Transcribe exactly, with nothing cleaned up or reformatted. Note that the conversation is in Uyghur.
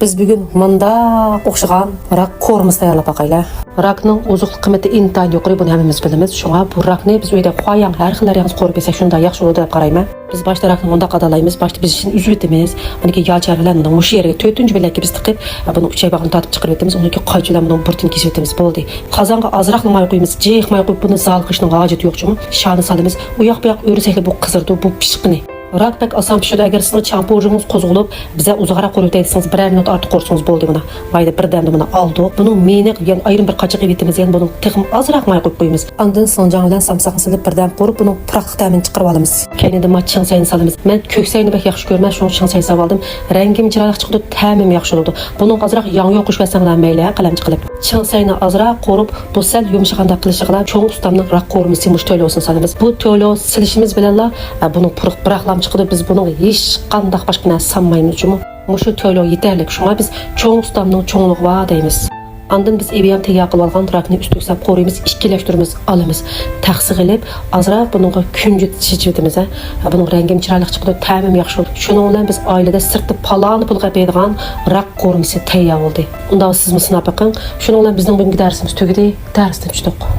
بىز بۈگۈن مۇنداق ئوخشىغان راك قورۇمىسى تەييارلاپ باقايلى. راكنىڭ ئوزۇقلۇق قىممىتى ئىنتايىن يۇقىرى، بۇنى ھەممىمىز بىلىمىز. شۇڭا بۇ راكنى بىز ئۆيدە خۇاياڭ ھەر خىل رەڭدە قورۇپ يېسەك شۇنداق ياخشى بولىدۇ دەپ قارايمەن. بىز باشتا راكنى مۇنداق قادالايمىز. باشتا بىز ئىچىنى ئۈزۈۋېتىمىز. ئاندىن كېيىن ياچار بىلەن مۇنىڭ مۇشۇ يەرگە تۆتىنچى بۆلەككە بىز تىقىپ، بۇنىڭ ئۈچەي باغرىنى تارتىپ چىقىرىۋېتىمىز. ئۇنىڭ كېيىن قايچا بىلەن بۇنىڭ بۇرۇتىنى كېسىۋېتىمىز. بولدى. قازانغا ئازراقلا ماي قۇيىمىز. جىق ماي قۇيۇپ بۇنى زال قىلىشنىڭ ھاجىتى يوق جۇمۇ. شانى سالىمىز. ئۇ ياق بۇ ياق ئۆرۈسەكلا بۇ قىزىرىدۇ، بۇ پىشقىنى. راك بەك ئاسان پىشىدۇ. ئەگەر سىزنىڭ چامپۇرىڭىز قوزغىلىپ، بىزە ئۇزاقراق قورۇۋېتەي دېسىڭىز، بىرەر مىنۇت ئارتۇق قورۇسىڭىز بولدى مانا. مايدا بىردەمدە مانا ئالدۇق. بۇنىڭ مېيىنى يەنە ئايرىم بىر قاچىغا ئېلىۋېتىمىز. يەنە بۇنىڭ تېخىمۇ ئازراق ماي قويۇپ قويىمىز. ئاندىن سىڭجاڭ بىلەن سامساقنى سېلىپ بىردەم قورۇپ، بۇنىڭ پۇراقلىق تەمىنى چىقىرىۋالىمىز. كەينىدىن ما چىڭ سەينى سالىمىز. مەن كۆك سەينى بەك ياخشى كۆرىمەن، شۇڭا چىڭ سەي سالىۋالدىم. رەڭگىمۇ چىرايلىق چىقىدۇ، تەمىمۇ ياخشى بولىدۇ. بۇنىڭغا ئازراق ياڭيۇ قوشۇۋەتسەڭلار مەيلى، قەلەمچە قىلىپ. چىڭ سەينى ئازراق قورۇپ، بۇ سەل يۇمشىغاندەك قىلىشىغىلا چوڭ ئۇستامنىڭ راك قورۇمىسى مۇشۇ تۆلۆسىنى سالىمىز. بۇ تۆلۆ سېلىشىمىز بىلەنلا، ھە، بۇنىڭ پۇرىقى بىراقلام چىقىدۇ. بىز بۇنىڭغا ھېچقانداق باشقا نەرسە سالمايمىز جۇمۇ. مۇشۇ تۆلۆ يېتەرلىك. شۇڭا بىز چوڭ ئۇستامنىڭ چوڭلۇقى بار دەيمىز. ئاندىن بىز ئېۋىيام تەييار قىلىۋالغان راكنى ئۈستىگە ساپ قورۇيمىز، ئىككىلەشتۈرىمىز، ئالىمىز. تەخسىگە ئېلىپ، ئازراق بۇنىڭغا كۈنجۈت چېچىۋېتىمىز، ھە. ھە، بۇنىڭ رەڭگىمۇ چىرايلىق چىقىدۇ، تەمىمۇ ياخشى بولىدۇ. شۇنىڭ بىلەن بىز ئائىلىدە سىرتتا پالانى پۇلغا ئەپ يەيدىغان راك قورۇمىسى تەييار بولدى. ئۇنداق سىزمۇ سىناپ بېقىڭ. شۇنىڭ بىلەن بىزنىڭ بۈگۈنكى دەرسىمىز تۈگىدى. دەرستىن چۈشتۇق.